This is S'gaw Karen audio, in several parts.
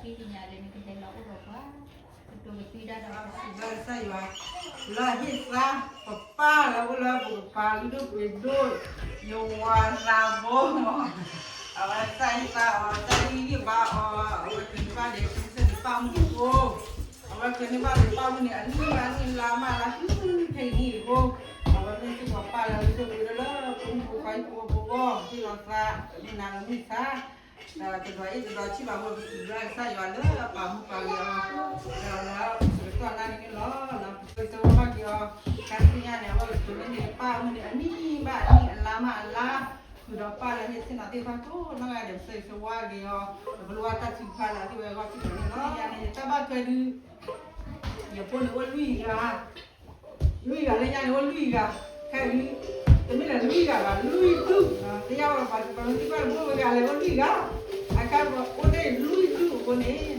ကညးဒီးနကဟဲလီၤအိၣ်ဒီးပှၤ, ကတိၤကသွံဒၣ်ဒီးပှၤ, ဘၣ်ကစၢ်ယွၤ လၢအဟ့ၣ်သါ ပပၢ်လၢအိၣ်လၢပကပၤလုၢ်ဒိၣ်ပှ့ၤဒိၣ်, ယဝၤသးဘိမး, အဝဲတၢ်ဟ့ၣ်သါအီၤ တၢ်ဟ့ၣ်ဂံၢ်ဟ့ၣ်ဘါအီၤ အဝဲကန့ၢ်ဘၣ်ဒီး ကစၢ်န့ၣ်ပၢ်မုၣ်ဖိ, အဝဲကန့ၢ်ဘၣ်ဒီးပၢ်မုၣ်န့ၣ် အနံၣ်ဘၣ်အနံၣ်လါမးလါ ဖဲအံၤန့ၣ်အဃိ, အဝဲမ့ၢ်စ့ၢ်ကီးပၢ်လၢလုၢ်ဒိၣ်ပှ့ၤဒိၣ်လၢ ပမုၢ်ဖိခွါဟံၣ်ဖိဃီဖိအဂီၢ် ဟ့ၣ်လီၤသး မုၢ်နၤလၢမုၢ်ဆါ ဒီးတဒွးအ့ၣ်တဒွးဆံၣ်ဘၣ်အဃိ ပစံးဘျုးကစၢ်ယွၤလၢအပာ်မူပာ်ဂ့ၤအီၤ, ဒီးလၢပကတီၢ်နၢ်န့ၣ်န့ၣ်လီၤ. ပဆၢဂ့ၤဆၢဝါဘၣ်က့ၤအီၤ ခါဆူညါန့ၣ် အဝဲကတိၤန့ၢ်န့ၣ် ပၢ်မုၣ်န့ၣ် အနံၣ်ဘၣ်အနံၣ်အလါမးအလါ, ဃုာ်ဒီးပၢ်လၢဟ့ၣ်ဆ့ၣ်နီၤသ့ၣ်တဖၣ်ကိးနီၢ်ဂၤဒဲး ပဆၢဂ့ၤဆၢဝါက့ၤအီၤ, ပလိၣ်ဘၣ်တၢ်ထုကဖၣ်လၢအသ့ၣ်ဝဲအဂီၢ်စ့ၢ်ကီးန့ၣ်လီၤ. ယၤန့ၣ် တၢ်ဘၣ်ထွဲဒုး ယဖိန့ၣ်အိၣ်လွံၢ်ဂၤ လွံၢ်ဂၤလၢညါန့ၣ် အိၣ်လွံၢ်ဂၤ, ခဲအံၤ တမ့ၢ်လၢလွံၢ်ဂၤဘၣ် လွံၢ်ဒူၣ်, တယၢ်ဝဲဘၣ် ပှၤမ့ၢ်သံကွၢ်တဘိဝဲဂၤလဲၣ် အိၣ်လွံၢ်ဂၤ, အခါအိၣ်တ့ၢ်လွံၢ်ဒူၣ်အဃိန့ၣ်,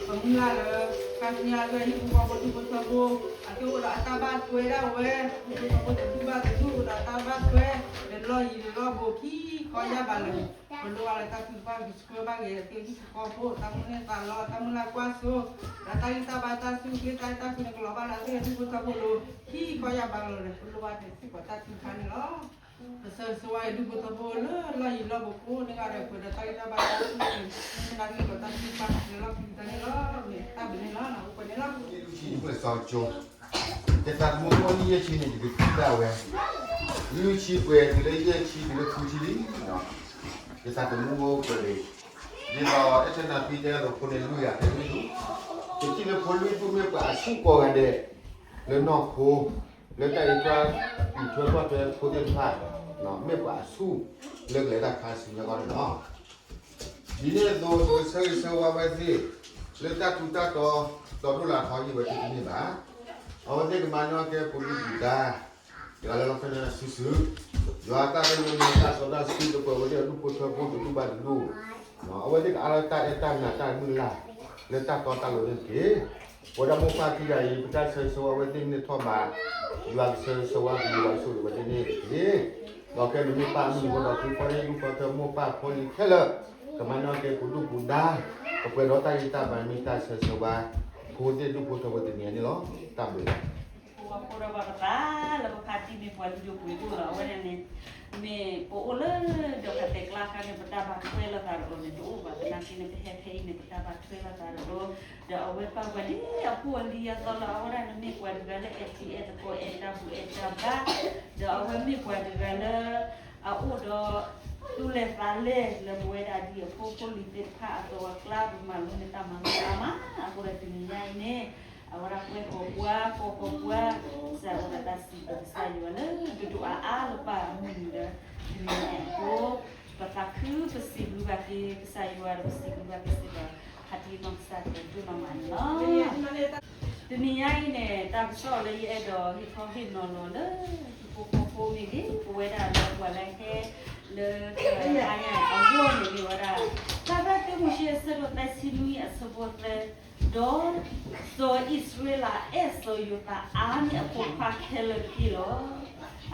ပမုၢ်လၢ်လၢ ခါဆူညါလၢဟံၣ်ဖိဃီဖိဒူၣ်ဖိထၢဖိ အကအိၣ်ဒီးအတၢ်ဘၣ်ထွဲဒၣ်ဝဲ, ဒူၣ်ဖိထၢဖိတဒူၣ်ဘၣ်တဒူၣ်အိၣ်ဒီးတၢ်ဘၣ်ထွဲ, ဒီးလီၢ်ယံၤဒီးလီၢ်ဘူးခံခီယၢ်ဘးလၢာ်န့ၣ်, ပလိၣ်ဘၣ်လၢတၢ်ထုကဖၣ်ကဆှၢဘၣ်က့ၤအသ့ၣ်ဟံၣ်ဖိဃီဖိ တၢ်မုၢ်လၢ်သးလီ တၢ်မုၢ်လၢ်ကွၢ်စိ ဒီးတၢ်ဂံၢ်တၢ်ဘါတၢ်စူၢ်က့ၤ တၢ်အဲၣ်တၢ်ကွံန့ၣ် ကလီၤဘၣ်လၢအသ့ၣ်ဟံၣ်ဖိဃီဖိလီၤ ခံခီယၢ်ဘးလီၤန့ၣ် ပလိၣ်ဘၣ်စ့ၢ်ကီးတၢ်ထုကဖၣ်န့ၣ်လီၤ. ပဆၢဂ့ၤဆၢဝါအံၤဒူၣ်ဖိထၢဖိလၢလီၢ်ယံၤလီၢ်ဘူးကိးန့ၢ်ဂၤဒီး ပှဲၤဒီးတၢ်ဂံၢ်တၢ်ဘါတၢ်စူၢ်က့ၤ မ့ၢ်ဒၣ်စ့ၢ်ကီးတၢ်ထုကဖၣ်လၢလီၢ်ခံကတၢၢ်န့ၣ်လီၤ. တၢ်ဘျုးန့ၣ်လီၤ ပှဲၤန့ၣ်လီၤ. ယသးသမူဖိနံၣ်ယဲၢ်ဆံန့ၣ် ယကထံၣ်ဘၣ်ဝဲ လွံၢ်ဆံပှဲၤတုၤလၢယဲၢ်ဆံတုၤလၢဃုဆံလံ. ယသးသမူဖိပှဲၤလံ, ဒ်သိးအဲၣ်ထၢၣ်နၢ်ပံတဲအသိးဖိန့ၣ် လွံၢ်ဂၤဖဲလွံၢ်ဒူၣ်, ယထံၣ်လၢဖိလွံၢ်ဒူၣ်မ့ၢ်ပှၤအဆူၣ်ကိးဂၤဒဲး လၢနီၢ်ခိ လၢတၢ်အံးထွဲ အံးထွဲကွၢ်ထွဲဖိသ့ၣ်တဖၣ် မ့ၢ်ပှၤအဆူၣ် လၢကလဲၤတၢ်ခါဆူညါအဂီၢ်န့ၣ်လီၤ. ဒ်န့ၣ်အသိး ပကဆၢဂ့ၤဆၢဝါဝဲသ့ၣ် လၢတၢ်ထူးတၢ်တီၤ တီၤဒိၣ်လၢအထီယံာ်ဝဲတန့ၢ်ဘၣ်. အဝဲသ့ၣ်ကမၤန့ၢ်က့ၤပူၤဒုၣ်ပူၤဒါ တဂၤလၢ်လၢ်ဖဲန့ၣ်စုာ်စုာ်, ယွၤတၢ်ရ့လိာ်မုာ်တၢ်စီတၢ်ဆှံကပှဲၤဝဲသ့ၣ်အဒူၣ်ဖိထၢဖိတဒူၣ်ဘၣ်တဒူၣ်, အဝဲသ့ၣ်ကအါလၢတၢ်အဲၣ်တၢ်နးတၢ်မုၢ်လၢ် လၢတၢ်တီတၢ်လိၤန့ၣ်တက့ၢ်. ပဝဲဒၣ်မိၢ်ပၢ်ခံဂၤအံၤ ပတၢ်ဆၢဂ့ၤဆၢဝါဝဲသ့ၣ်မ့ၢ်ထီၣ်ဘး ယွၤကဆၢဂ့ၤဆၢဝါက့ၤယွၤကဆိၣ်ဂ့ၤဝဲသ့ၣ်န့ၣ်တက့ၢ်. ဒီးခဲအံၤမ့ၢ်ပၢ်မုၣ်ဖိဒီးသုပှၤဒူၣ်ဖိထၢဖိမိၢ်ပၢ်ဖိလံၤခဲလၢာ် ကမၤန့ၢ်က့ၤပူၤဒုၣ်ပူၤဒါ ကပှဲၤဒီးတၢ်ဂံၢ်တၢ်ဘါမ့ၢ်တၢ်ဆၢဂ့ၤဆၢဝါ ဖိသ့ၣ်ဒူၣ်ဖိထၢဖိတနံၤအံၤန့ၣ်လီၤ. တၢ်ဘျုးလီၤ. ဖိဃီဖိဒီးပှၤကပၤ လၢပဖါတံၢ်မ့ၢ်ပှၤလုၢ်ဒိၣ်ပှ့ၤဒိၣ်လီၤ. အဝဲဒၣ်န့ၣ် မ့ၢ်ပအိၣ်လၢဒီးပတဲာ်ကျါအခါန့ၣ် ပတၢ်ဘၣ်ထွဲလိာ်သးဒီးအီၤန့ၣ် တအိၣ်ဘၣ်သနာ်က့န့ၣ် ပဟဲဖဲအံၤန့ၣ် ပတၢ်ဘၣ်ထွဲလိာ်သးဒီးအီၤ, ဒီးအဝဲပာ်ပှၤဒ်အဖိအလံၤအသိးလီၤ. အဝဲဒၣ်န့ၣ်မ့ၢ်ပှၤတဂၤလၢအဲၣ်ထံအဲၣ်သကိး အဲၣ်တၢ်ဘူၣ်အဲၣ်တၢ်ဘါ, ဒီးအဝဲမ့ၢ်ပှၤတဂၤလၢ အအိၣ်ဒီး သူၣ်လဲၤသးလဲၤလၢပဝဲဒၣ်ဒ်အဖိဖိလံၤသ့ၣ်တဖၣ်အသိးအကျါ ပမၤလိန့ၢ်တၢ်မၤလိအါမး, အဃိဒီးတနံၤညါအံၤန့ၣ် အဝဲဒၣ်ပှဲၤဃီၤပှၤ ကိးဃီၤပှၤ စးဝဲဒၣ်တၢ်စံးဘျုးကစၢ်ယွၤလၢ ဒိၣ်ဒိၣ်အါအါလၢပၢ်အမုၢ်နံၤဒီး တနံၤညါအံၤအဃိ ပသးခုပစံးဘျုးဘၣ်က့ၤကစၢ်ယွၤဒီးပစံးဘျုးဘၣ်က့ၤစ့ၢ်ကီး ဖါတံၢ်နီၢ်ကစၢ်ဒိၣ်နီၢ်မးန့ၣ်လီၤ. တနံၤညါအံၤန့ၣ် တၢ်ကစီၣ်လၢယအဲၣ်ဒိးဟ့ၣ်ခီဟ့ၣ်နီၤလီၤလၢ ဟံၣ်ဖိဃီဖိမ့ၢ်ဂ့ၤ ပဝဲဒၣ်လၢပှၤလၢဟဲ လၢတၢ်အါညါအဂီၢ်န့ၣ်မ့ၢ်ဝဲဒၣ် တၢ်ဘၣ်တ့ၢ်မိၤၡ့အဆၢဒိၣ်သၢဆံနွံအဆၢဖိသၢ, ဒီးစီၤအံၣ်စရ့လးအဲၣ်စီၤယိၤသးအါန့ၢ်အဖိခွါခဲလၢာ်တက့ၢ်လီၤ.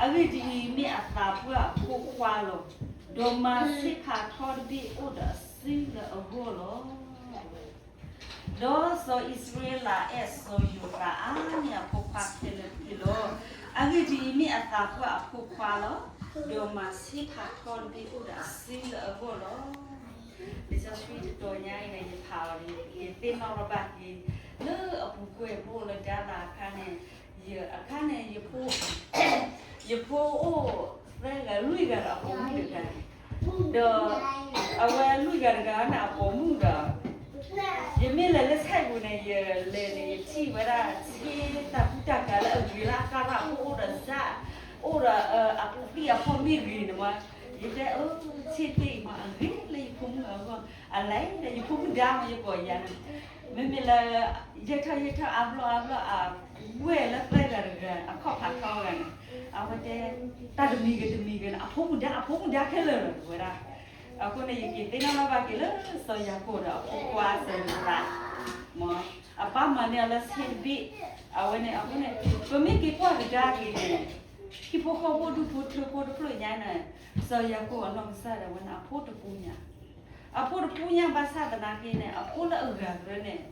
အဂ့ၢ်ဒ်အံၤမ့ၢ်အသးပှၢ်အဖိခွါလီၤ. ဒီးမၤဆ့ဖးထီတဘ့ၣ်အိၣ်ဒီးအစုလၢအဂီၢ်လီၤ. ဒီးစီၤအံၣ်စရ့လးအဲၣ်စီၤယိၤသးအါန့ၢ်အဖိခွါခဲလၢာ်တက့ၢ်လီၤ. အဂ့ၢ်ဒ်အံၤမ့ၢ်အသးပှၢ်အဖိခွါလီၤ. ဒီးမၤဆ့ဖးထီတဘ့ၣ်အိၣ်ဒီးအစုလၢအဂီၢ်လီၤ. လံာ်စီဆှံတတီၤညါအံၤန့ၣ် ယဖးအီၤန့ၣ် ယသ့ၣ်နီၣ်ထီၣ်ဘၣ်က့ၤ လၢအပူၤကွံာ်ပအိၣ်လၢဒၤလးအခါန့ၣ် ယ အခါန့ၣ် ယဖိ ယဖိအိၣ်သၢဂၤ လွံၢ်ဂၤဒီးအပိာ်မုၣ်တဂၤ, ဒီးအဝဲလွံၢ်ဂၤတဂၤန့ၣ် အပိာ်မုၣ်ဒီး ယမ့ၢ်လဲၤလၢဆဲးပူၤန့ၣ် ယလဲၤန့ၣ် ယထံၣ်ဝဲဒၣ် ဆ့တၢ်ကူတၢ်ကၤလၢအဂ့ၤလၢအဃၣ်လၢအဖိအိၣ်ဒီးစၢ် အိၣ်ဒီးအသံၣ်အဖီမ့ၢ်ဂ့ၤန့ၣ်မး, ယတဲအၢ ဆ့သ့ၣ်အံၤမး အဂ့ၤလၢယဖိမုၣ်အဂီၢ်, အလဲၤဒီးယဖိမုၣ်ဒါမး ယကိးယၤန့ၣ် မ့မ့ၢ်လၢ ယဲၢ်ထီၣ်ယဲၢ်ထီၣ်အါဘျီအါဘျီ အဝဲၢ်လၢသၢဂၤတဂၤ အခီၣ်ဖးထီဂၤန့ၣ် အဝဲတဲ တၢ်တမံၤဂ့ၤတမံၤဂ့ၤန့ၣ် အဖိမုၣ်ဒါ အဖိမုၣ်ဒါခဲလၢာ်လီၤ ဝဲဒၣ်. အဃိန့ၣ် ယက့ၤသ့ၣ်နီၣ်ဘၣ်က့ၤလၢစီၤယၤကိာ်ဒီးအဖိခွါစီၤယိၤသး မ့ၢ် အပၢ်မၤန့ၢ်အီၤလၢဆ့တဘ့ၣ်, အဝဲန့ၣ်အဃိန့ၣ် ပမ့ၢ်က့ၤကွၢ်ကဒါက့ၤန့ၣ် ဟံၣ်ဖိဃီဖိဒူၣ်ဖိထၢဖိတဖျၢၣ်ညါန့ၣ် စီၤယၤကိာ်အနီၢ်ကစၢ်ဒၣ်ဝဲန့ၣ် အဖိတပူၤညါ အဖိတပူညါဘၣ်ဆၣ်သနာ်က့န့ၣ် အဖိလၢအဂၤသရၢန့ၣ်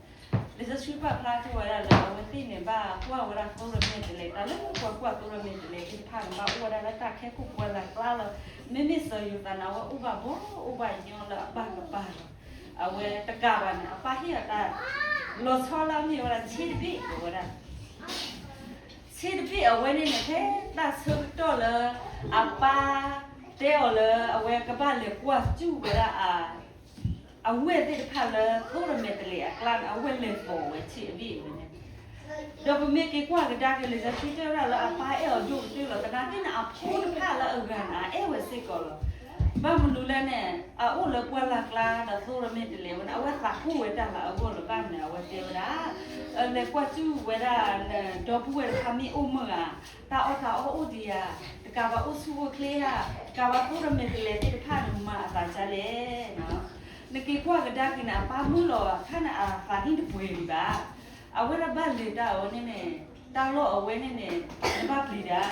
လံာ်စီဆှံပာ်ဖျါထီၣ်ဝဲဒၣ်လၢအဝဲသ့ၣ်န့ၣ် ဘၣ်ကွၢ်ဝဲဒၣ်သိရမဲာ်တဲးလဲး တၢ်လၢကွၢ်ကွၢ်သိရမဲာ်တဲးလဲးသ့ၣ်တဖၣ်န့ၣ် ဘၣ်အိၣ်ဝဲဒၣ်လၢတၢ်ခဲခိၣ်ပှၤလၢ်ကျါလီၤ. မ့မ့ၢ်စီၤယိၤသးန့ၣ် အဝဲအိၣ်ဘၣ်ဘီ အိၣ်ဘၣ်ညီလၢအပၢ်ကပၤလီၤ. အဝဲတကးဘၣ်န့ၣ် အပၢ်ဟ့ၣ်အီၤတၢ် လီၤဆီလၢအမ့ၢ်ဝဲဒၣ်ဆ့တဘ့ၣ်ဝဲဒၣ် ဆ့တဘ့ၣ်အဝဲန့ၣ်န့ၣ် ဖဲတၢ်ဆၢကတီၢ်လၢ အပၢ်တဲအီၤလၢ အဝဲကဘၣ်လဲၤကွၢ်စူၣ်ဝဲဒၣ် အဝဲၢ်သ့ၣ်တဖၣ်လၢသိရမဲာ်တဲးလဲးအကျါန့ၣ် အဝဲၢ်လဲၤသိးဝဲဆ့အဘ့ၣ်ဝဲန့ၣ် ဒီးပမ့ၢ်က့ၤကွၢ်ကဒါက့ၤ လံာ်စီဆှံတဲဝဲဒၣ်လၢအပၢ်အဲၣ်အီၤဒိၣ်ကတၢၢ်လီၤ. သနာ်က့န့ၣ် အဖိတဖၣ်လၢအဂၤန့ၣ် အအဲၣ်ဝဲစ့ၢ်ကီးလီၤ. ဘၣ်မနုၤလဲၣ်န့ၣ် အအိၣ်လၢပှၢ်လၢ်ကျါဒီးသိရမဲာ်တဲးလဲးဝဲန့ၣ် အဝဲသးကိၢ်ဝဲတၢ်လၢအဂီၢ်လၢၤဘၣ်န့ၣ် အဝဲတဲဝဲဒၣ် လဲၤကွၢ်စူၣ်ဝဲဒၣ် ဒီပုၢ်ဝဲၢ်တဖၣ်မ့ၢ်အိၣ်မုာ်ဧါ, တၢ်အီၣ်တၢ်အီအိၣ်ဒံးဧါ, တကးဘၣ်အိၣ်ဆူၣ်အိၣ်ချ့ဧါ, တကးဘၣ်သိရမဲာ်တဲးလဲးသ့ၣ်တဖၣ်န့ၣ် မၤအသးဒ်လဲၣ် နက့ၤကွၢ်ကဒါက့ၤန့ၣ် အပၢ်မုၢ်လီၤအခါန့ၣ် အသးနံၣ်တပှဲၤဒံးဘၣ်. အဝဲဒၣ်ဘၣ်လဲၤတၢ်အဝဲန့ၣ်န့ၣ် တၢ်လီၢ်အဝဲန့ၣ်န့ၣ် နဘၣ်ပျံၤတၢ်,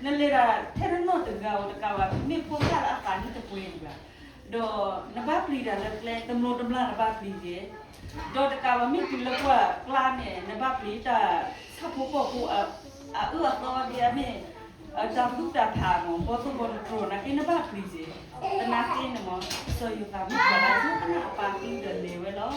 နလဲၤတၢ်ထဲတနီၣ်တဂၤဧိၤတကးဘၣ် မ့ၢ်ဖိသၣ်လၢအသးနံၣ်တပှဲၤဒံးဘၣ်. ဒီးနဘၣ်ပျံၤတၢ်လၢကျဲ တမျိးတမျာ်နဘၣ်ပျံၤက့ၤ, ဒီးတကးဘၣ်မ့ၢ်တုၤလၢပှၢ်ကျါန့ၣ် နဘၣ်ပျံၤတၢ်ဆၣ်ဖိကီၢ်ဖိ အအၢအသီဒ်အမ့ၢ် တၢ်သူၣ်တၢ်ဖးမ့ၢ် ဘီသိၣ်ဘီတတြီၤနာ်က့ နဘၣ်ပျံၤက့ၤ. သနာ်က့န့ၣ်မ့ၢ် စီၤယိၤသးမ့ၢ်ပှၤလၢအဒိကနၣ်အပၢ်သံဒီးလဲၤဝဲလီၤ.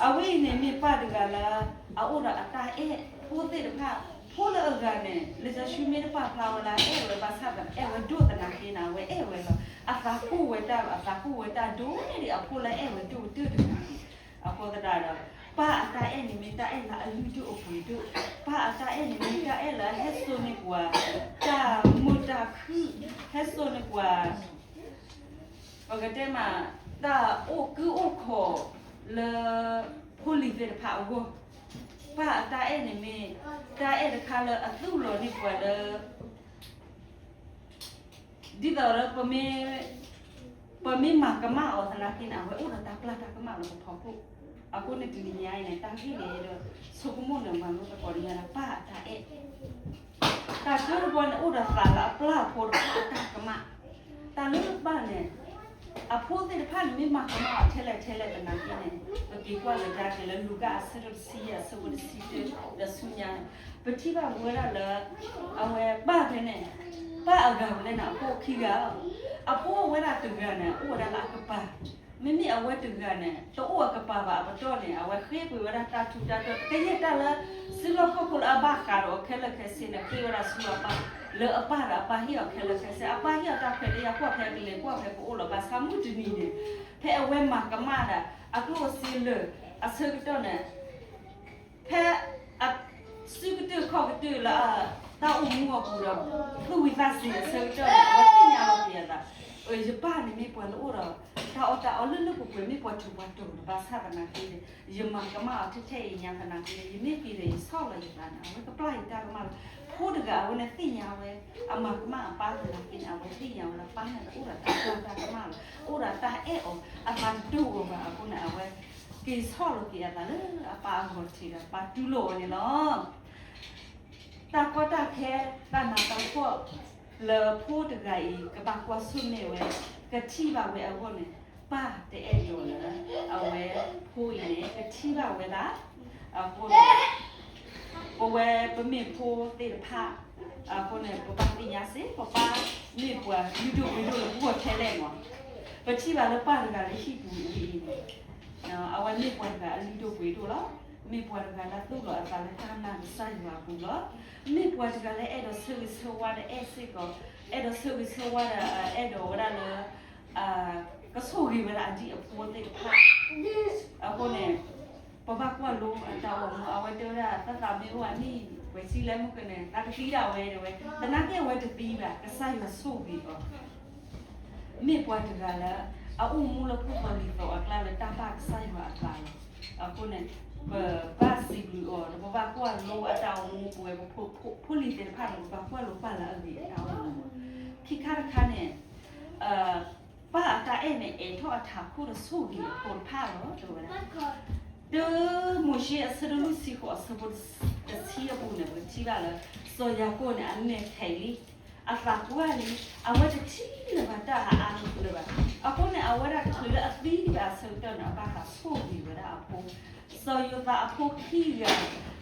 အဝဲအံၤန့ၣ်မ့ၢ်ပၢ်တဂၤလၢ အအိၣ်ဒီးအတၢ်အဲၣ်ဖိသ့ၣ်တဖၣ်, ဖိလၢအဂၤန့ၣ် လံာ်စီဆှံမ့ၢ်တပာ်ဖျါဝဲလၢအဲၣ်ဝဲဘၣ်ဆၣ်သနာ်က့ အဲၣ်ဝဲဒိၣ်သနာ်က့န့ၣ် အဝဲအဲၣ်ဝဲလီၤ. အသးကိၢ်ဝဲတၢ်လီၤ, အသးကိၢ်ဝဲတၢ်ဒိၣ်န့ၢ်ဒံးအဖိလၢအဲၣ်ဝဲဒိၣ်ကတၢၢ်တဂၤန့ၣ်. အဃိသတးဒီး ပၢ်အတၢ်အဲၣ်န့ၣ်မ့ၢ်တၢ်အဲၣ်လၢအလုၢ်ဒိၣ်အပှ့ၤဒိၣ်, ပၢ်အတၢ်အဲၣ်န့ၣ်မ့ၢ်တၢ်အဲၣ်လၢအဟဲစိာ်န့ၢ်ပှၤ တၢ်မုာ်တၢ်ခုၣ်, ဟဲစိာ်န့ၢ်ပှၤ ပကတဲမး တၢ်အိၣ်ကုၢ်အိၣ်ခီၣ်လၢ ဖိလံၤသ့ၣ်တဖၣ်အဂီၢ်, ပၢ်အတၢ်အဲၣ်န့ၣ်မ့ၢ် တၢ်အဲၣ်တခါလၢအသူၣ်လီၤန့ၢ်ပှၤလၢ ဒ်သိးလၢ ပမ့ၢ်မၤကမၣ်အီၤသနာ်က့န့ၣ် အဝဲအိၣ်ဒီးတၢ်ပျၢ်တၢ်ကမၣ်လၢပဖီခိၣ်. အဃိန့ၣ်တနံၤညါအံၤန့ၣ် တၢ်ဂ့ၢ်န့ၣ်ဒီး ဆိကမိၣ်န့ၣ် မၤလိသကိးန့ၢ်ယၤလၢပၢ်အတၢ်အဲၣ် တၢ်ကၢတဘီန့ၣ် အိၣ်ဒီးသးလၢအပျၢ်အဖိတဖၣ်အတၢ်ကမၣ်, တၢ်လၢပၢ်န့ၣ် အဖိသ့ၣ်တဖၣ်န့ၣ် မ့ၢ်မၤကမၣ်အီၤထဲလဲၣ်ထဲလဲၣ်သနာ်က့န့ၣ် ပက့ၤကွၢ်လၢတၢ်က့ၤလၢလူၤကၣ်အဆၢဒိၣ်တဆံယဲၢ်အဆၢဖိတဆံတၢ ဒီးဆူညါန့ၣ် ပထံၣ်ဘၣ်ဝဲဒၣ်လၢ အဝဲပၢ်ဖဲန့ၣ် ပၢ်အဂၤဖဲလဲၣ်န့ၣ် အဖိခံဂၤ, အဖိဝဲဒၣ်တဂၤန့ၣ် အိၣ်ဝဲဒၣ်လၢအကပၤ မ့မ့ၢ်အဝဲတဂၤန့ၣ် တအိၣ်အကပၤဘၣ်အပတီၢ်န့ၣ် အဝဲဃ့ကွံာ်ဝဲဒၣ်တၢ်ထူးတၢ်တီၤ ကယဲၢ်တၢ်လၢ စုလီၢ်ခီၣ်ခိၣ်လၢအဘၣ်ဃးဒီးအီၤခဲလၢာ်ခဲဆ့န့ၣ် ဃ့ဝဲဒၣ်ဆူအပၢ်, လၢအပၢ်ဒီးအပၢ်ဟ့ၣ်အီၤခဲလၢာ်ခဲဆ့, အပၢ်ဟ့ၣ်အီၤတၢ်ခွဲးတၢ်ယာ်ကွၢ်ဖဲအကလဲၤကွၢ်ဖဲကအိၣ်လီၤ. ဘၣ်ဆၣ်မုၢ်တနံၤန့ၣ် ဖဲအဝဲမၤကမၣ်ဒၣ် အကျိၣ်အစ့လၢာ်အဆၢကတီၢ်န့ၣ် ဖဲ အစုကတၢၢ်ခီၣ်ကတၢၢ်လၢ တၢ်အိၣ်မူအပူၤဒီး သူၣ်ဝံၤသးစူၤအဆၢကတီၢ်န့ၣ် အဝဲသ့ၣ်ညါလီၤက့ၤအသး, ယပၢ်န့ၣ်မ့ၢ်ပှၤလၢအိၣ်ဒီး တၢ်အီၣ်တၢ်အီလၢလၢပှဲၤပှဲၤ မ့ၢ်ပှၤထူးပှၤတီၤန့ၣ် ဘၣ်ဆၣ်သနာ်က့န့ၣ် ယမၤကမၣ်အီၤထဲထဲအံၤညါသနာ်က့န့ၣ် ယမ့ၢ်က့ၤဒီးယဆီၣ်လီၤယသးန့ၣ် အဝဲကပျၢ်ယတၢ်ကမၣ်လီၤ. ဖိတဂၤအဝဲန့ၣ်သ့ၣ်ညါဝဲ အမၤကမၣ်အပၢ်သနာ်က့န့ၣ် အဝဲသ့ၣ်ညါဝဲလၢပၢ်န့ၣ် အိၣ်ဒီးတၢ်ပျၢ်တၢ်ကမၣ်လီၤ, အိၣ်ဒီးတၢ်အဲၣ်အီၤ အသးတဒိၣ်အီၤဘၣ်အဃိန့ၣ် အဝဲ က့ၤဆီၣ်လီၤက့ၤအသးလၢအပၢ်အဂီၢ်ထံးဒီး ပၢ်တူၢ်လိာ်အီၤန့ၣ်လီၤ. တၢ်ကီတၢ်ခဲ တၢ်နးတၢ်ဖှီၣ် လၢဖိတဂၤအံၤ ကဘၣ်ကွၢ်ဆၢၣ်မဲာ်ဝဲ ကထံၣ်ဘၣ်ဝဲအဂီၢ်န့ၣ် ပၢ်တအဲၣ်ဒိးလၢ အဝဲဖိအံၤန့ၣ် ကထံၣ်ဘၣ်ဝဲဘၣ်. အဃိန့ၣ် ပဝဲပမ့ၢ်ဖိသ့ၣ်တဖၣ် အဃိန့ၣ် ပဘၣ်သ့ၣ်ညါစ့ၢ် ပပၢ်မ့ၢ်ပှၤလုၢ်ဒိၣ်ပှ့ၤဒိၣ်လၢပဂီၢ်ထဲလဲၣ်မး. ပထံၣ်ဘၣ်လၢပၢ်တဂၤလၢဟံၣ်ပူၤအံၤန့ၣ် အဝဲမ့ၢ်ပှၤတဂၤအလုၢ်ဒိၣ်ပှ့ၤဒိၣ်လီၤ. မ့ၢ်ပှၤတဂၤလၢသူၣ်လီၤအသးလၢတၢ်နာ်ကစၢ်ယွၤအပူၤလီၤ. မ့ၢ်ပှၤတဂၤလၢအဲၣ်ဒိးဆၢဂ့ၤဆၢဝါဒီးအဲၣ်စ့ၢ်ကီး, အဲၣ်ဒိးဆၢဂ့ၤဆၢဝါဒီး အဲၣ်ဒိးဝဲဒၣ်လၢ ကဆိၣ်ဂ့ၤဝဲဒၣ်အဒံၣ်အဖိသ့ၣ်တဖၣ်. အဃိန့ၣ် ပဘၣ်ကွၢ်လိအတၢ်အိၣ်မူ အဝဲတဲဝဲဒၣ် သးသးမ့ၢ်အိၣ်အနံၣ် ပှဲၤဆံလၢမုၢ်ကန့ၣ် သးကသံဒၣ်ဝဲတဲဝဲ, သနာ်က့အဝဲတသံဘၣ် ကစၢ်ယွၤဆိၣ်ဂ့ၤအီၤ မ့ၢ်ပှၤတဂၤလၢ အအိၣ်မူလၢဖိသီလံၤသီအကျါလၢတၢ်ဘၣ်ကစၢ်ယွၤအသးလီၤ. အဃိန့ၣ် ပဘၣ်စံးဘျုးအီၤ ဒီးပဘၣ်ကွၢ်လိအတၢ်အိၣ်မူ ပဝဲပဖိလံၤသ့ၣ်တဖၣ်န့ၣ် ပဘၣ်ကွၢ်လိပၢ်လၢအဂ့ၤအတၢ်အိၣ်မူ. ခံခါတခါန့ၣ် ပၢ်အတၢ်အဲၣ်န့ၣ် အဲၣ်ထီၣ်အထးခိၣ်ဒီးဆိၣ်ဂ့ၤအဖိတဖၣ်လီၤ တဲဝဲဒၣ်. တုၤမိၤၡ့အဆၢဒိၣ်လွံၢ်ဆံဃိးအဆၢဖိတဆံအပူၤန့ၣ် ပထံၣ်ဘၣ်လၢ စီၤယၤကိာ်န့ၣ် အမဲာ်ထဲးလံ အသးပှၢ်လံ, အဝဲတထံၣ်လၢၤဘၣ်တၢ်အါအါလၢၤဘၣ်. အဃိန့ၣ် အဝဲဒၣ် သံဒံးဘၣ်အဆၢကတီၢ်န့ၣ် အဘၣ်ဟးဆိၣ်ဂ့ၤဝဲဒၣ်အဖိ, စီၤယိၤသးအဖိခံဂၤ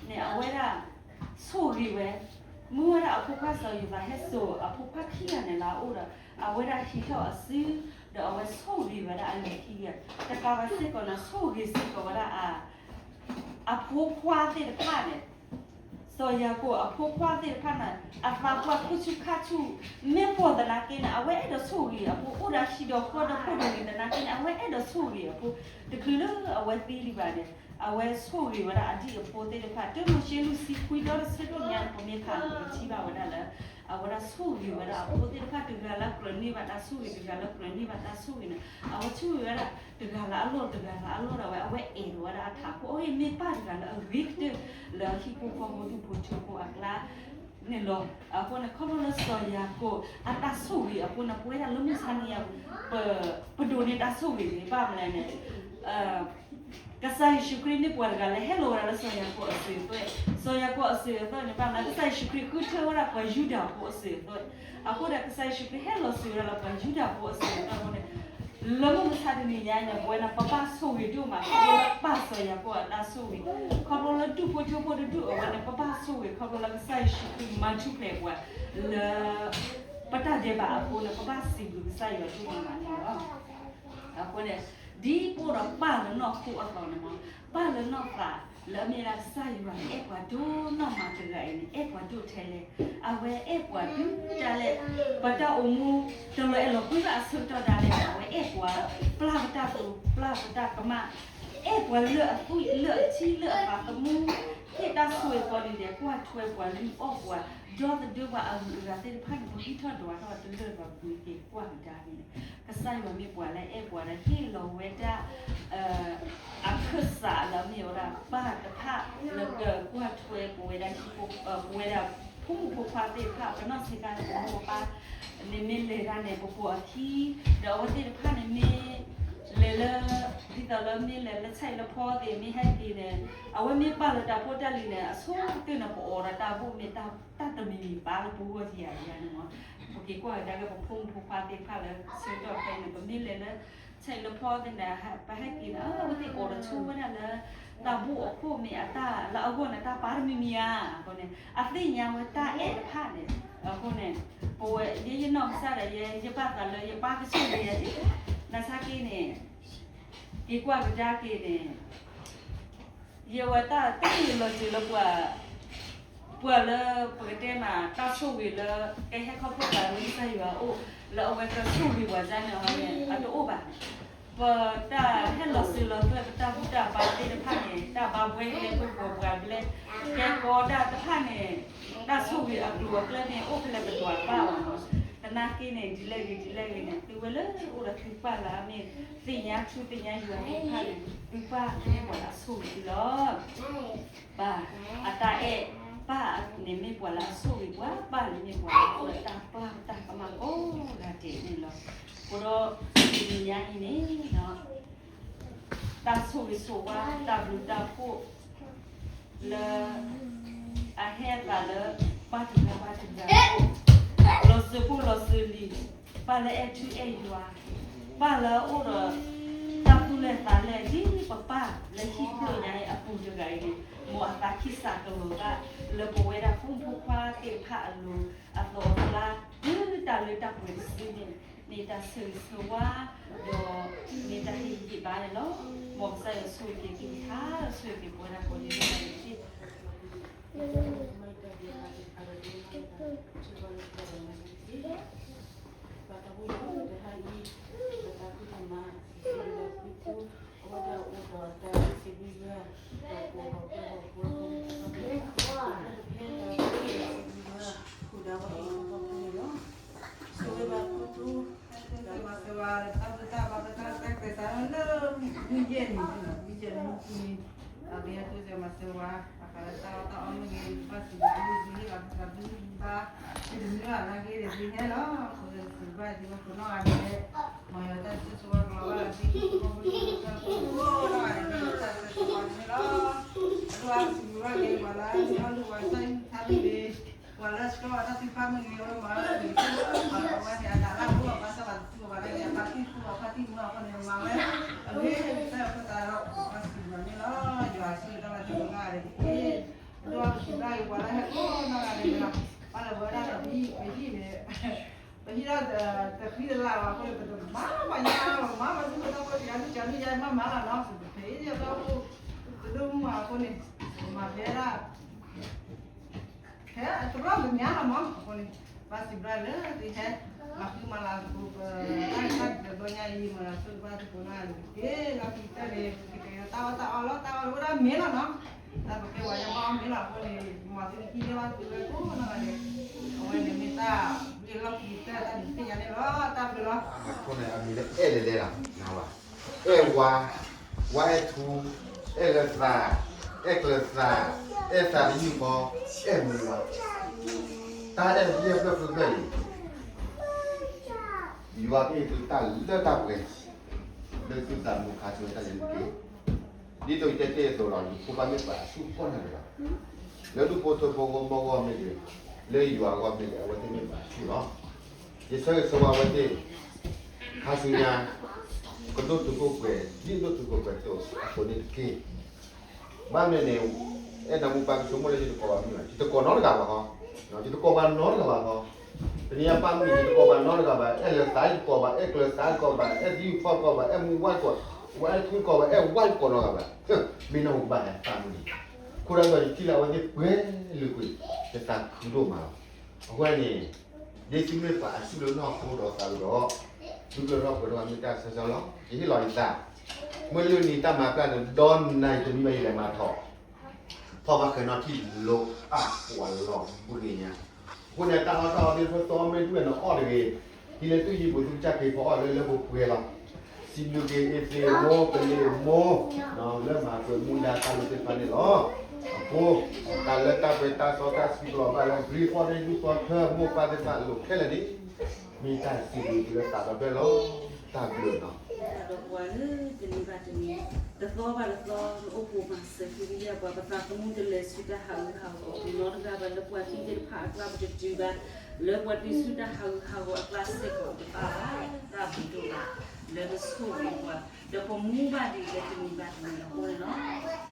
န့ၣ် အဝဲဒၣ်ဆိၣ်ဂ့ၤဝဲ, မုၢ်ဝဲဒၣ်အဖိခွါစီၤယိၤသးဟဲစိာ်အဖိခွါခံဂၤန့ၣ်လၢအအိၣ်ဒီး အဝဲဒၣ်ဟံးထီၣ်အစု, ဒီးအဝဲဆိၣ်ဂ့ၤဝဲဒၣ်အလံၤခံဂၤ, တကးဘၣ်စ့ၢ်ကီးန့ၣ် ဆိၣ်ဂ့ၤစ့ၢ်ကီးဝဲဒၣ် အဖိခွါသ့ၣ်တဖၣ်န့ၣ်, စီၤယၤကိာ်အဖိခွါသ့ၣ်တဖၣ်န့ၣ် အသးပှၢ်ခိၣ်ဆူၣ်ခါဆူၣ်, မ့ၢ်ပှၤသနာ်က့န့ၣ် အဝဲအဲၣ်ဒိးဆိၣ်ဂ့ၤအဖိ, အိၣ်ဒီးဟံၣ်ဒီးဃီဒီးဖိဒီးလံၤသနာ်က့န့ၣ် အဝဲအဲၣ်ဒိးဆိၣ်ဂ့ၤအဖိ, တချုးလၢအဝဲသံဒံးဘၣ်န့ၣ် အဝဲဆိၣ်ဂ့ၤဝဲဒၣ်အဒံၣ်အဖိသ့ၣ်တဖၣ်, တၢမိၤၡ့လွံၢ်ဆံခွံဒီတဆၢဒိၣ်ညါန့ၣ် ပမ့ၢ်ဖးန့ၣ် ပကထံၣ်ဘၣ်ဝဲဒၣ်လၢ အဝဲဒၣ်ဆိၣ်ဂ့ၤဝဲဒၣ်အဖိသ့ၣ်တဖၣ် တဂၤလၢကြၢးန့ၢ်ဘၣ်တၢ်ဆိၣ်ဂ့ၤ, တဂၤလၢကြၢးန့ၢ်ဘၣ်တၢ်ဆိၣ်ဂ့ၤန့ၣ် အဝဲဆိၣ်ဂ့ၤဝဲဒၣ် တဂၤလၢအလီၢ် တဂၤလၢအလီၢ်ဒၣ်ဝဲ, အဝဲအဲၣ်ဒိးဝဲဒၣ်အထးခိၣ်, အအံၤမ့ၢ်ပၢ်တဂၤလၢအဂ့ၤကတၢၢ်လၢဟံၣ်ဖိဃီဖိဒူၣ်ဖိထၢဖိအကျါန့ၣ်လီၤ. အဃိန့ၣ် ခီဖျိလၢစီၤယၤကိာ်အတၢ်ဆိၣ်ဂ့ၤအဃိန့ၣ် ပဝဲဒၣ်လၢမုၢ်ဆါနံၤအံၤ ပဒိးန့ၢ်တၢ်ဆိၣ်ဂ့ၤန့ၣ် ဘၣ်မနုၤလဲၣ်န့ၣ် ကစၢ်ယ့ၣ်ၡူးခရံာ်မ့ၢ်ပှၤတဂၤလၢဟဲလီၤဝဲဒၣ်လၢစီၤယၤကိာ်အစုအသွဲၣ်, စီၤယၤကိာ်အစုအသွဲၣ်န့ၣ် ဘၣ်မနုၤ ကစၢ်ယ့ၣ်ၡူးခရံာ်ဃုထၢဝဲဒၣ်ပှၤယူဒၤဖိအစုအသွဲၣ်, အဃိဒီးကစၢ်ယ့ၣ်ၡူးခရံာ်ဟဲလီၤစုဝဲဒၣ်လၢပှၤယူဒၤဖိအစုအသွဲၣ်အဃိန့ၣ် လၢမုၢ်မဆါတနံၤညါအံၤန့ၣ် ပဝဲန့ၣ် ပဘၣ်ဆိၣ်ဂ့ၤဒိၣ်မး ခီဖျိလၢပၢ်စီၤယၤကိာ်အတၢ်ဆိၣ်ဂ့ၤ, ခီဖျိလၢဒူၣ်ဖိထၢဖိတဒူၣ်အဝဲန့ၣ် ပဘၣ်ဆိၣ်ဂ့ၤ ခီဖျိလၢကစၢ်ယ့ၣ်ၡူးခရံာ်မၤထူၣ်ဖျဲးပှၤလၢ ပတၢ်ဒဲးဘးအဃိန့ၣ် ပဘၣ်စံးဘျုးကစၢ်ယွၤဒိၣ်မးန့ၣ်လီၤ. အဃိန့ၣ် ဒ်ပအိၣ်ဒီးပၢ်လၢနီၢ်ခိအသိးန့ၣ်မး ပၢ်လၢနီၢ်သးလၢအမ့ၢ်ဒၣ်ကစၢ်ယွၤန့ၣ် အဲၣ်ပှၤဒိၣ်နီၢ်မးတဂၤအံၤန့ၣ် အဲၣ်ပှၤဒိၣ်ထဲလဲၣ်, အဝဲအဲၣ်ပှၤဒုးဒၣ်လဲာ်, ပတၢ်အိၣ်မူတလီၤအဲၣ်လီၤကွံဘၣ်အဆၢကတီၢ်ဒၣ်လဲာ်န့ၣ် အဝဲအဲၣ်ပှၤ, ပျၢ်ပတၢ်တိာ် ပျၢ်ပတၢ်ကမၣ်, အဲၣ်ပှၤလၢအသွံၣ်လၢအထံလၢအသးသမူ, ဟ့ၣ်တၢ်ဆိၣ်ဂ့ၤကိးနံၤဒဲး ကွၢ်ထွဲပှၤ လုၢ်အီၣ်ပှၤ, ဒီသဒၢပှၤအဂုၤအဂၤသ့ၣ်တဖၣ်န့ၣ် ပဂံၢ်ထီၣ်ဒွးထီၣ်တလၢာ်ဘၣ် ပှၤက့ၤကွၢ်ကဒါက့ၤန့ၣ် ကစၢ်ယွၤမ့ၢ်ပှၤလၢအဲၣ်ပှၤဒီးဟ့ၣ်လီၤဝဲဒၣ် အခၢၣ်စးလၢအမ့ၢ်ဝဲဒၣ်ပၢ်တဖၣ်လၢကကွၢ်ထွဲပဝဲဒၣ် ပဝဲဒၣ်ဖိမုၣ်ဖိခွါသ့ၣ်တဖၣ် ပနီၢ်ဆံးခါန့ၣ် ပမိၢ်ပပၢ်န့ၣ်မ့ၢ်လဲၤဒၣ်န့ၣ် ပပိာ်အခံ, ဒီးအဝဲသ့ၣ်တဖၣ်န့ၣ်မ့ၢ်လဲၤလၢ ဒ်သိးလၢမ့ၢ်လဲၤလၢဆဲးလၢဖီသ့ၣ် မ့ၢ်ဟဲက့ၤန့ၣ် အဝဲမ့ၢ်ပာ်လီၤတၢ်ဖိတၢ်လံၤန့ၣ် အဆိကတၢၢ်န့ၣ် ပအိးဒီးတၢ်ဘိၣ်မ့ၢ်တၢ်တမံၤမံၤ ပာ်လၢပဂီၢ်ယၤယၤန့ၣ်မး, ပက့ၤကွၢ်ကဒါက့ၤ ပဖိမုၣ်ဖိခွါသ့ၣ်တဖၣ်လၢဆၢကတီၢ်ဖဲန့ၣ် ပမ့ၢ်လဲၤလၢ ဆဲးလၢဖီသ့ၣ်န့ၣ် ပဟဲက့ၤန့ၣ် အဝဲသ့ၣ်အိးဒီးဆိဝဲဒၣ်လၢ တၢ်ဘိၣ်အခိၣ်မ့ၢ်အတၢ်လၢအဂီၢ်န့ၣ် တၢ်ပာ်တမံၤမံၤဧါ, အဃိန့ၣ် အသ့ၣ်ညါဝဲတၢ်အဲၣ်တဖၣ်န့ၣ်, အဃိန့ၣ် ပဝဲ ယဲယနီၢ်ကစၢ်ဒီး ယဲယဘၣ်သးလၢယပၢ်ကဆိၣ်ဂ့ၤယၤ, နာ်ဆါက့န့ၣ် က့ၤကွၢ်ကဒါက့ၤန့ၣ် ယဝဲတၢ်တမ့ၢ်လီၤစၢၤလၢပှၤ ပှၤလၢပကတဲမး တၢ်ဆိၣ်ဂ့ၤလၢ ကဟဲခီဖျိပှၤလၢကစၢ်ယွၤအအိၣ် လၢအဝဲကဆိၣ်ဂ့ၤပှၤဒ်န့ၣ်အီၤန့ၣ် အတအိၣ်ဘၣ်. ပတၢ်ဟဲလီၤစၢၤလီၤသွဲၣ် ပတၢ်ဘူၣ်တၢ်ဘါသ့ၣ်တဖၣ်န့ၣ် တၢ်ဘါဘှဲကျဲ ပပှၤဘျဲ ကဲကီးဒၣ်တဖၣ်န့ၣ် တၢ်ဆိၣ်ဂ့ၤအကျိၤအကျဲန့ၣ် အိၣ်ဖဲလဲၣ်ပဒွးပၢ်အီၤလီၤ. သနာ်က့န့ၣ် ဒ်လဲၣ်ဂ့ၤ ဒ်လဲၣ်ဂ့ၤန့ၣ် သုဝဲလၢအိၣ်ဒီးသုပၢ်လၢအမ့ၢ်သ့ၣ်ညါထူသ့ၣ်ညါယွၤသ့ၣ်တဖၣ်န့ၣ် သုပၢ်မ့ၢ်ပှၤလၢအဆိၣ်ဂ့ၤသုလီၤ. ပၢ်အတၢ်အဲၣ်, ပၢ်န့ၣ်မ့ၢ်ပှၤလၢအဆိၣ်ဂ့ၤပှၤ, ပၢ်န့ၣ်မ့ၢ်ပှၤလၢအအိၣ်ဒီးတၢ်ပျၢ်တၢ်ကမၣ်ကိးဂၤဒဲးန့ၣ်လီၤ. အဃိဒီး တနံၤညါအံၤန့ၣ် တၢ်ဆိၣ်ဂ့ၤဆိၣ်ဝါ တၢ်ဘျုးတၢ်ဖှိၣ် လၢ အဟဲအသးလၢ ပၢ်တဂၤဘၣ်တဂၤအအိၣ်, လီၤစၢၤဖိလီၤစၢၤလံၤ, ပၢ်လၢအဲၣ်ထူအဲၣ်ယွၤ, ပၢ်လၢအအိၣ်ဒီး တၢ်သူၣ်လဲၢ်သးလဲၢ် ဒ်ပပၢ်လၢဟံၣ်ဖျၢၣ်ညါအံၤအပူၤတဂၤအံၤန့ၣ် မ်အသးခံစးကလီၤဘၣ် လၢပဝဲဒၣ်ဖိမုၣ်ဖိခွါသ့ၣ်တဖၣ်အလိၤ အသိးအကျါ တုၤတၢ်လၢတၢ်ပှဲၤတစုန့ၣ် မ့ၢ်တၢ်ဆၢဂ့ၤဆၢဝါ ဒီး မ့ၢ်တၢ်ဟ့ၣ်ဂံၢ်ဟ့ၣ်ဘါန့ၣ်လီၤ. မ်ကစၢ်ယွၤဆိၣ်ဂ့ၤက့ၤသုတခါ ဆိၣ်ဂ့ၤက့ၤပဝဲဒၣ်ကိးဒံးဒဲးန့ၣ်တက့ၢ်. ဆိၣ်ဂ့ၤဘၣ်ပူၤတူၢ် တၢ်ဘျုးတၢ်ဘၣ် တၢ်စံးဘျုးဘၣ် လၢတၢ်ဘျုးတၢ်ဘၣ် တၢ်ကဲသးလၢ မုၢ်ယဲၢ်နံၤ မုၢ်ယဲၢ်နံၤမုၢ်ကူနံၤ အကယၤတိစၢၤမၤစၢၤဝဲ ဘၣ်ဃးလၢတၢ်အီၣ်တၢ်အီမ့ၢ်ဂ့ၤ ဘၣ်စံးဘျုးဘၣ် တၢ်ဘျုးတၢ်ဘၣ် တမ့ၢ်ဘၣ်နာ်က့ဒီး သုဟဲလီၤ ပစံးဘျုးဘၣ် သုပခိၣ်နီၢ်ဂၤဒဲး မ်ယွၤတၢ်ဆိၣ်ဂ့ၤဆိၣ်ဝါကလီၤဘၣ်လၢသု ပခိၣ်ပနၢ် တၢ်ဆိၣ်ဂ့ၤဆိၣ်ဝါန့ၣ်လီၤ. အဒိၣ်အါစံးဘျုးဘၣ်က့ၤ ပှၤလၢအဟံးအီၣ်လုၢ်ဝဲ တၢ်အုၣ်ခါမ့ၢ်ဂ့ၤ ပှၤလၢအဆှၢအီၤတၢ်သံဖါမ့ၢ်ဂ့ၤ အဝဲမၤဝဲမ့ၢ်ဂ့ၤ ပှၤဝဲန့ၣ် အတၢ်လၢ်ဖိအဘၣ်ဆၣ်ဘၣ်တသူအီၤဘၣ်နာ်က့ အဖါတံၢ်သူအီၤ ဖါတံၢ်မုၢ်အီၤအဃိန့ၣ် မၤဝဲ လၢတၢ်ဖိသၣ်ဒီး ပစံးဘျုးန့ၣ်လီၤ, ယွၤဆိၣ်ဂ့ၤတၢ်လၢတၢ်လၢတၢ်ဂ့ၤ, ဒိၣ်ဘၣ်ပစံးဘျုးယွၤလၢဟဲကိးနီၢ်ဂၤဒဲးန့ၣ်လီၤ, ဘၣ်လၢပဝဲဒၣ်ဒီးပဟံၣ်ပဟံၣ်န့ၣ်, ပဟံၣ်ဒီးတဃံတလၤဘၣ်အဃိန့ၣ် ပတမၤဘၣ်ညါလီၤ, ပမၤဘၣ်ဆူပတၢ်ဖိတယၤဒုးကၢ်ဒုးယၤမၤမၤလီၤနီၤ, ပဖဲအံၤဒီးပဒိၣ်မုၣ်အဃိန့ၣ်, ပမၤဖဲဒၣ် ဖဲတဘျီကညါလီၤမး, အဃိန့ၣ် ဘၣ်စံးဘျုးလၢသုဟဲ မၤဃံမၤလၤသကိးပတၢ်ဂ့ၢ်တၢ်ကျိၤတဘျီညါအံၤ မၤလၤဆူတဘၣ်သကိးနီၢ်ဂၤဒဲးတက့ၢ်, လီၢ်ခံကတၢၢ်န့ၣ် ကကဲတၢ်အီၣ်တၢ်အီလီၤ, တၢ်အီၣ်တအိၣ်ဒၣ်မ့ၤလီၤနီၤ, တၢ်ပကဲဝဲယဘၣ်အီၣ်မ့ၤလီၤ, အဃိန့ၣ် မၤသုဟံးန့ၢ်ဘၣ်သုဝဲကိးနီၢ်ဂၤဒဲး, အဝဲန့ၣ်မ့ၢ်တၢ်ဂ့ၢ်လီၢ်ခံကတၢၢ်တၢ်ဒုးသ့ၣ်ညါန့ၣ်လီၤ, တၢ်ဘျုးလီၤ. အဃိန့ၣ် အမံၤလၢအဲၣ်လဲၤလဲၤလီၤ, နဝၤ အဲၣ်ဝါ, ဝါအဲၣ်ထူ, အဲၣ်လၢသး, အဲၣ်ကျၢၤသး, အဲၣ်သးတယုၢ်ဃီ, အဲၣ်မူဝါ, တၢ်အဲၣ်မူဝါဖျၢၣ်ဖျၢၣ်ဖျၢၣ်အံၤ, ယွၤကဟ့ၣ်သုတၢ်လၢတၢ်ပှဲၤ, လၢသုသးမူခါဆူညါတၢ်လဲၤတက့ၢ်. ဒ်သိးယတဲတ့ၢ်အသိးလီၤ, ယဖိခွါမ့ၢ်ပှၤအဆူၣ်ကိးဂၤဒဲးလီၤ, လၢဒူၣ်ဖိထၢဖိဂီၢ်မီၢ်ဂီၢ်မ့ၢ်ဂ့ၤ, လၢယွၤအဂီၢ်မ့ၢ်ဂ့ၤ, အဝဲသ့ၣ်မ့ၢ်ပှၤအဆူၣ်လီၤ. ယဆၢဂ့ၤဆၢဝါအဝဲသ့ၣ် ခါဆူညါ ကဒိၣ်တုာ်ခိၣ်ပှဲၤ, ဒ်ဒိၣ်တုာ်ခိၣ်ပှဲၤအသိးန့ၣ်တက့ၢ်. ဘၣ်မနုၤလဲၣ်န့ၣ်, အဲၣ်နၤမိၢ်ပၢ်ကဆိကမိၣ်လၢယတကိးဘၣ်မုၣ်ဘၣ်, ယတကိးနီတဂၤဘၣ်ဃီ, ယတကိးပှၤနီတဂၤဘၣ်ဃီ, တနံၤအံၤပၢ်မုၣ်န့ၣ် ယတကိးပှၤနီတဂၤဘၣ်, အဲၣ်လၢသးတကိးဘၣ်, အဲၣ်ကျၢၤသးတကိးဘၣ်, အဲၣ်သယုၢ်ဖီၣ်တကိးဘၣ်, အဲၣ်မူဝါတကိး, ဝါအဲၣ်ထူတကိးဘၣ်, အဲၣ်ဝါတကိးနီတဂၤဘၣ်, မ့ၢ်နၢ်ဟူဘၣ်ဟဲပၢ်မုၣ်န့ၣ်, အဃိဒီးယထံၣ်လၢအဝဲသ့ၣ်ပှဲၤလုာ်ကွံာ်, ယသးခုဒိၣ်မးလီၤ. အဃိန့ၣ် ဒ်သုမ့ၢ်ပှၤအဆူၣ်လၢနီၢ်ခိဒီးသးဒီး, သုကျၢၤထီၣ်ပှဲၤထီၣ်မ့ၢ်တၢ်ဆၢဆၢလီၤ. ယဟ့ၣ်လီၤယသး, မ့ၢ်လၢနံၤတၢ်မၤပျၢ်န့ၣ် ဒီနၤယတမံၤဘၣ်ယလဲၤမၤထီၣ်, ထီၣ်ဘၣ်ဃဲၤနီၣ်ထံၣ်လိာ်အါပှၤလီၤဘှံးညါ, အဃိန့ၣ် တၢ်အီၣ်တၢ်အီသ့ၣ်တဖၣ်သီမ့ၢ်ဒုၣ်ဝဲန့ၣ်အီၣ်တဂ့ၤ, ဟံးလၢသူၣ်ယံၤပူၤ သုကစၢ်က့ၤဖီအီၣ်လၢလၢပှဲၤပှဲၤလီၤ. စံးဘျုးက့ၤအ့သ့ၣ်မိၢ် ပလ့ၤမိၢ် လၢမၤပှဲၤမူဒါတၢ်လိၣ်သ့ၣ်တဖၣ်န့ၣ်လီၤ. အဃိ တၢ်လၢတၢ်ပှဲၤတၢ်စီတၢ်ဆှံကလီၤဘၣ်လၢ ဂံၢ်ဖီၣ်န့ၢ်ဒူၣ်ဖီၣ်ထၢမိၢ်ပၢ်သ့ၣ်တဖၣ်အလိၤခဲလၢာ်န့ၣ်, မ့ၢ်တၢ်စံးဘျုးသုလၢသးဒီဖျၢၣ်လီၤ. တၢ်ဘျုးလီၤ. ဒီးပှၤလၢတနံၤဘၣ်တနံၤ, တသီဘၣ်တသီ နအိၣ်ဖှိၣ်မၤစၢၤဃုာ်ကယဲၢ်ပှၤ ပသးသမူတလဲၤဆူတၢ်ဟးဂူာ်ဟးဂီၤနီတဂၤဘၣ်, လၢပှၤဟံးသ့ၣ်တဖၣ်အကျါပတတုၤဘၣ်, လၢပှၤတုၤဆူတၢ်ဟးဂူာ်ဟးဂီၤအကျါစ့ၢ်ကီးတဘၣ်ဘၣ်, တၢ်ဘျုးဒိၣ်မး လၢနဆိၣ်ဂ့ၤပှၤ, ဒီးပမူဘၣ်ဒံးလၢတနံၤဘၣ်တနံၤအဃိန့ၣ်လီၤ.